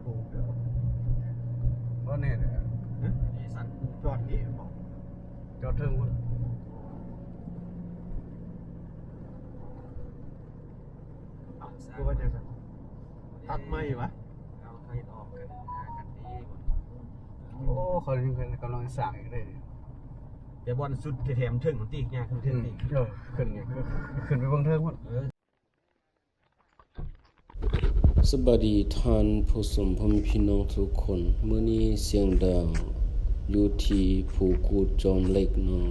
ບໍ່ແນ່ເດ້. ຮະ? ນີ້ສັ່ນ ຈອດນີ້ບໍ? ຈອດເທິງພຸ້ນ. ຄືວ່າຈັ່ງຊັ້ນ? ຕັດໃໝ່ຫວາ? ເອົາໃຫ້ອອກກັນ ຫາກັນດີ. ໂອ້ ເຂົາຍັງກຳລັງສ້າງອີກເດ້. ແຕ່ບ່ອນສຸດແທ້ໆ ເທິງຕິ ຍ່າງຂຶ້ນເທິງຕິ. ອືມ ເອີ ຂຶ້ນນີ້ ຂຶ້ນໄປເບິ່ງເທິງພຸ້ນ. ເອີ. ສະບາຍດີທ່ານຜູ້ຊົມ ພໍ່ແມ່ພີ່ນ້ອງທຸກຄົນ. ມື້ນີ້ສຽງດາວຢູ່ທີ່ພູກູດຈອມເຫຼັກເນາະ,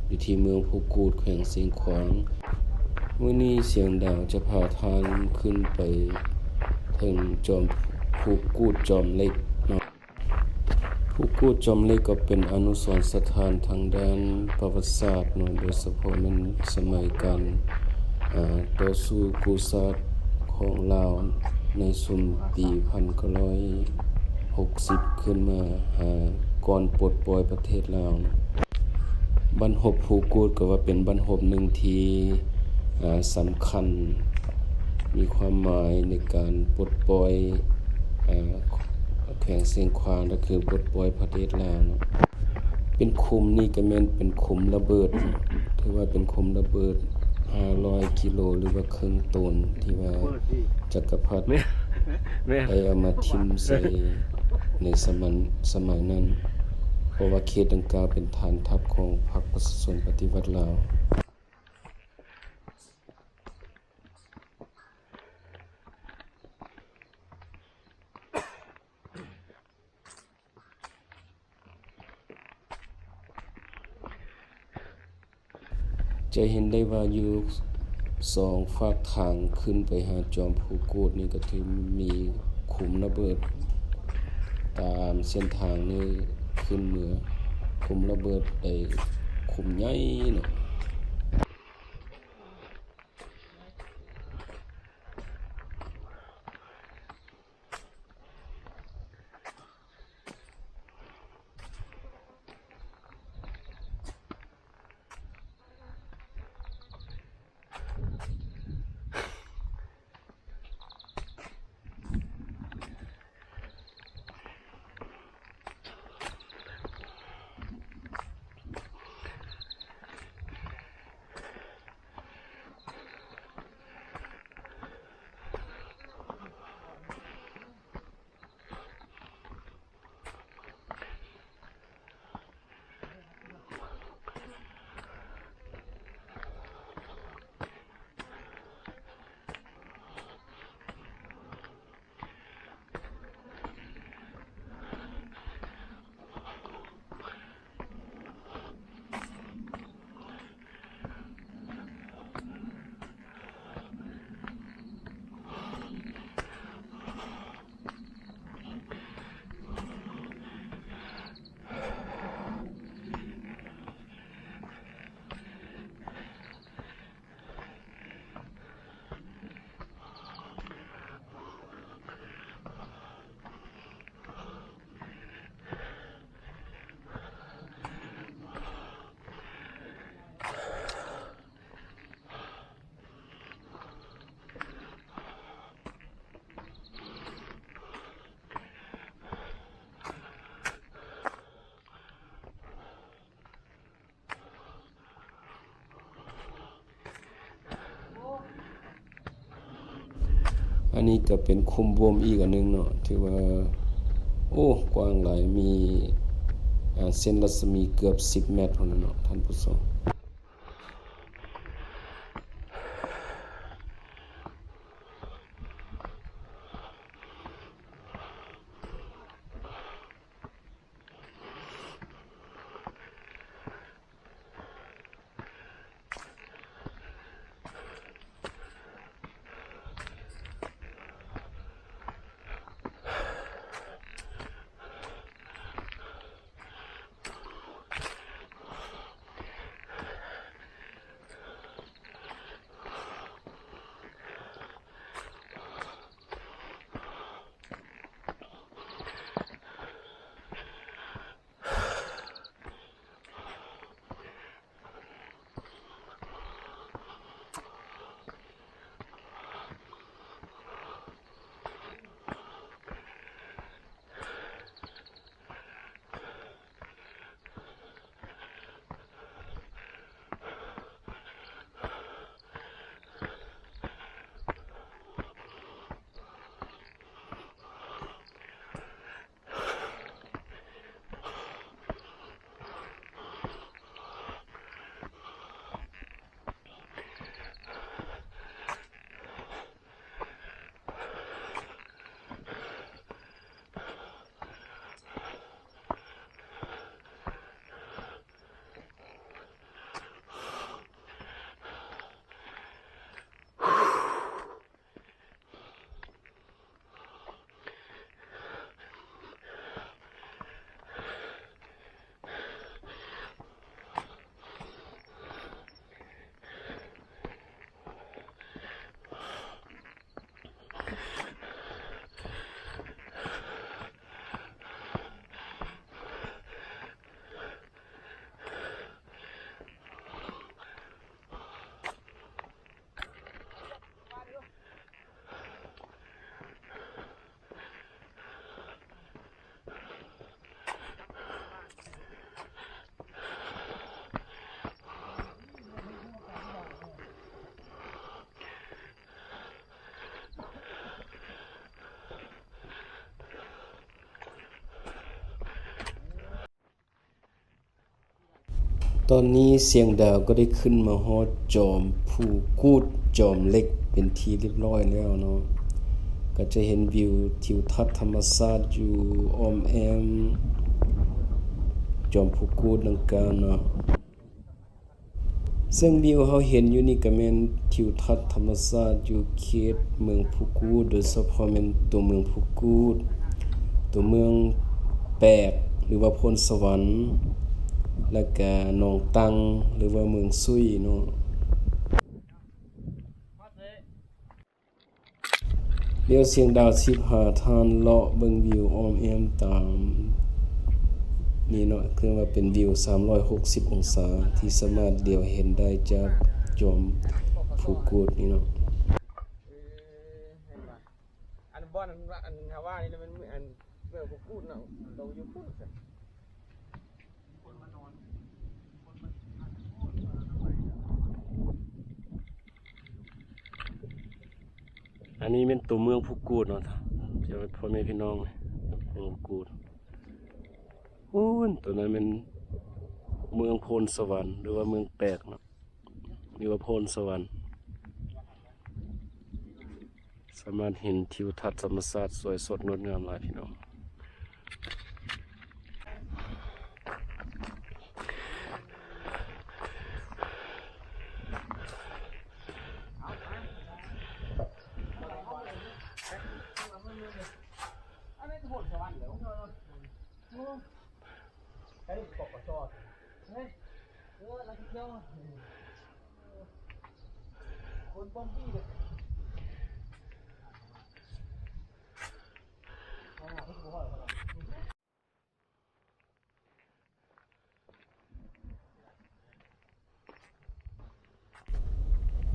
ຢູ່ທີ່ເມືອງພູກູດ ແຂວງຊຽງຂວາງ. ມື້ນີ້ສຽງດາວຈະພາທ່ານຂຶ້ນໄປເທິງຈອມ ພູກູດຈອມເຫຼັກເນາະ. ພູກູດຈອມເຫຼັກກໍເປັນອະນຸສອນສະຖານທາງດ້ານປະຫວັດສາດເນາະ, ໂດຍສະເພາະແມ່ນສະໄໝການ ເອີ ຕໍ່ສູ້ກູ້ຊາດຂອງລາວໃນຊຸມປີພັນເກົ້າຮ້ອຍຫົກສິບ ຂຶ້ນມາຫາກ່ອນປົດປ່ອຍປະເທດລາວ. ບັ້ນຮົບພູກູດກໍວ່າເປັນບັ້ນຮົບໜຶ່ງທີ່ ເອີ ສຳຄັນ ມີຄວາມໝາຍໃນການປົດປ່ອຍ ເອີ ແຂວງຊຽງຂວາງ ກໍຄືປົດປ່ອຍປະເທດລາວເນາະ. ເປັນຂຸມນີ້ກໍແມ່ນເປັນຂຸມລະເບີດເນາະ, ຖືວ່າເປັນຂຸມລະເບີດຫ້າຮ້ອຍກິໂລ ຫຼືວ່າເຄິ່ງໂຕນ ທີ່ວ່າຈັກກະພັດ ແມ່ນ ແມ່ນ ໄດ້ເອົາມາຖິ້ມໃສ່ໃນສະມັນ ສະໄໝນັ້ນ, ເພາະວ່າເຂດດັ່ງກ່າວເປັນຖານທັບຂອງພັກປະຊາຊົນປະຕິວັດລາວ. ຈະເຫັນໄດ້ວ່າຢູ່ສອງຟາກທາງຂຶ້ນໄປຫາຈອມພູກູດນີ້ ກໍຖືມີຂຸມລະເບີດຕາມເສັ້ນທາງນີ້ຂຶ້ນເມືອ, ຂຸມລະເບີດໄດ້ຂຸມໃຫຍ່ເນາະ. ອັນນີ້ກໍເປັນຂຸມບວມອີກອັນໜຶ່ງເນາະ ຖືວ່າ ໂອ້ ກວ້າງຫຼາຍ ມີ ອາ ເສັ້ນລັດສະໝີເກືອບສິບແມັດພຸ້ນນະເນາະ ທ່ານຜູ້ຊົມ. ເ ຕອນນີ້ຊຽງດາວກໍໄດ້ຂຶ້ນມາຮອດຈອມພູກູດ ຈອມເຫຼັກ ເປັນທີ່ຮຽບຮ້ອຍແລ້ວເນາະ. ກໍຈະເຫັນວິວທິວທັດທຳມະຊາດຢູ່ອ້ອມແອ້ມຈອມພູກູດດັ່ງກ່າວເນາະ. ເຊິ່ງວິວເຮົາເຫັນຢູ່ນີ້ກໍແມ່ນທິວທັດທຳມະຊາດຢູ່ເຂດເມືອງພູກູດ, ໂດຍສະເພາະແມ່ນຕົວເມືອງພູກູດ, ຕົວເມືອງແປກ ຫຼືວ່າໂພນສະຫວັນ ແລະກະໜອງຕັງ ຫຼືວ່າເມືອງຊຸຍເນາະ. ດຽວຊຽງດາວຊິພາທ່ານເລາະເບິ່ງວິວອ້ອມແອ້ມຕາມນີ້ເນາະ, ຄືວ່າເປັນວິວສາມຮ້ອຍຫົກສິບອົງສາ ທີ່ສາມາດຫຼຽວເຫັນໄດ້ຈາກຈອມພູກູດນີ້ເນາະ. ອັນບ່ອນອັນ ອັນເຮົາວ່ານີ້ແຫຼະ ແມ່ນ ອັນເມືອງພູກູດເນາະ, ໂຕຢູ່ພຸ້ນ. ອັນນີ້ແມ່ນຕົວເມືອງພູກູດເນາະ ພໍ່ແມ່ພີ່ນ້ອງ, ເມືອງພູກູດ. ໂອ້ຍ ຕົວນັ້ນແມ່ນເມືອງໂພນສະຫວັນ ຫຼືວ່າເມືອງແປກເນາະ, ຫຼືວ່າໂພນສະຫວັນ. ສາມາດເຫັນທິວທັດທຳມະຊາດສວຍສົດງົດງາມຫຼາຍພີ່ນ້ອງ.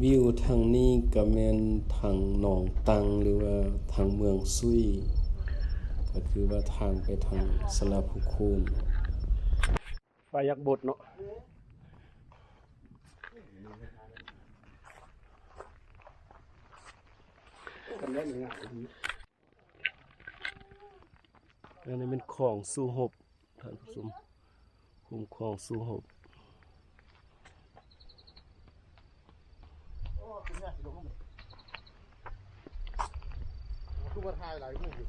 ວິວທາງນີ້ກໍແມ່ນທາງໜອງຕັງ ຫຼືວ່າທາງເມືອງຊຸຍ, ກໍຄືວ່າທາງໄປທາງສະລະພູຄູນ. ປາຍັກບົດເນາະ. ອັນນີ້ແມ່ນຂອງສູ້ຮົບ ທ່ານຜູ້ຊົມ, ຄຸ້ມຄອງສູ້ຮົບ. ຄືວ່າຖ່າຍຫຼາຍຮູບຢູ່.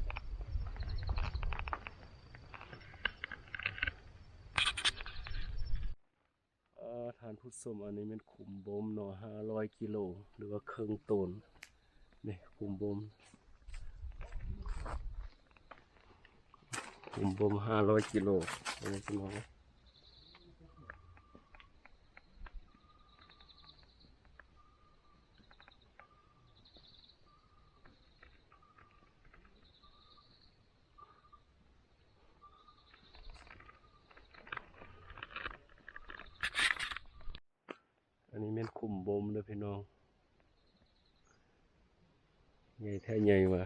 ເອີ ທ່ານຜູ້ຊົມ, ອັນນີ້ແມ່ນຂຸມບົ່ມເນາະ, ຫ້າຮ້ອຍກິໂລ ຫຼືວ່າເຄິ່ງໂຕນ. ນີ້ຂຸມບົ່ມ, ຂຸມບົ່ມຫ້າຮ້ອຍກິໂລ. ອັນນີ້ແມ່ນຂຸມບົ່ມເດີພີ່ນ້ອງ, ໃຫຍ່ແທ້ໃຫຍ່ວ່າ.